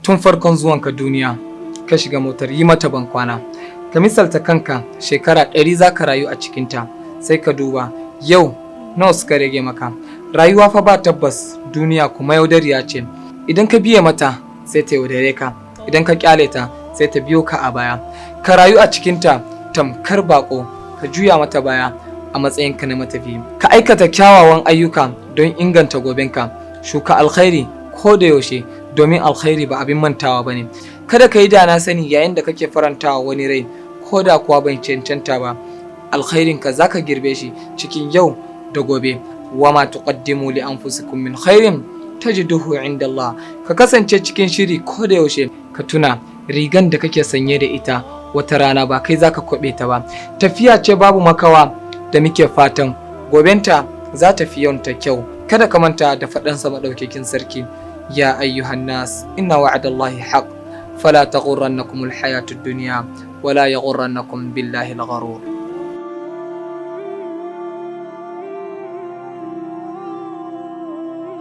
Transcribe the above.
Tun farkon zuwanka duniya ka shiga motar yi mata bankwana. Ka misalta kanka shekara 100 za ka rayu a cikinta, sai ka duba yau nawa suka rage maka. Rayuwa fa ba tabbas, duniya kuma yaudariya ce. Idan ka biye mata, sai ta yaudare ka. Idan ka kyale ta, sai ta biyo ka a baya. Ka rayu a cikinta tamkar bako, ka juya mata baya a matsayinka na matafiyi. Ka aikata kyawawan ayyuka don inganta gobenka. Shuka alkhairi ko da yaushe, domin alkhairi ba abin mantawa ba ne. Kada ka yi da na sani yayin da kake farantawa wani rai, ko da kuwa bai cancanta ba. Alkhairinka za ka girbe shi cikin yau da gobe. Wama tuqaddimu li anfusikum min khairin tajiduhu inda Allah. Ka kasance cikin shiri ko da yaushe. Ka tuna rigan da kake sanye da ita, wata rana ba kai zaka kwabe ta ba. Tafiya ce babu makawa da muke fatan gobenta za ta fi ta kyau. Kada ka manta da faɗansa maɗaukakin sarki: ya ayyuhan nas, inna wa'adallahi haqq, fala taghurrannakum alhayatud dunya wala yaghurrannakum billahi al-gharur.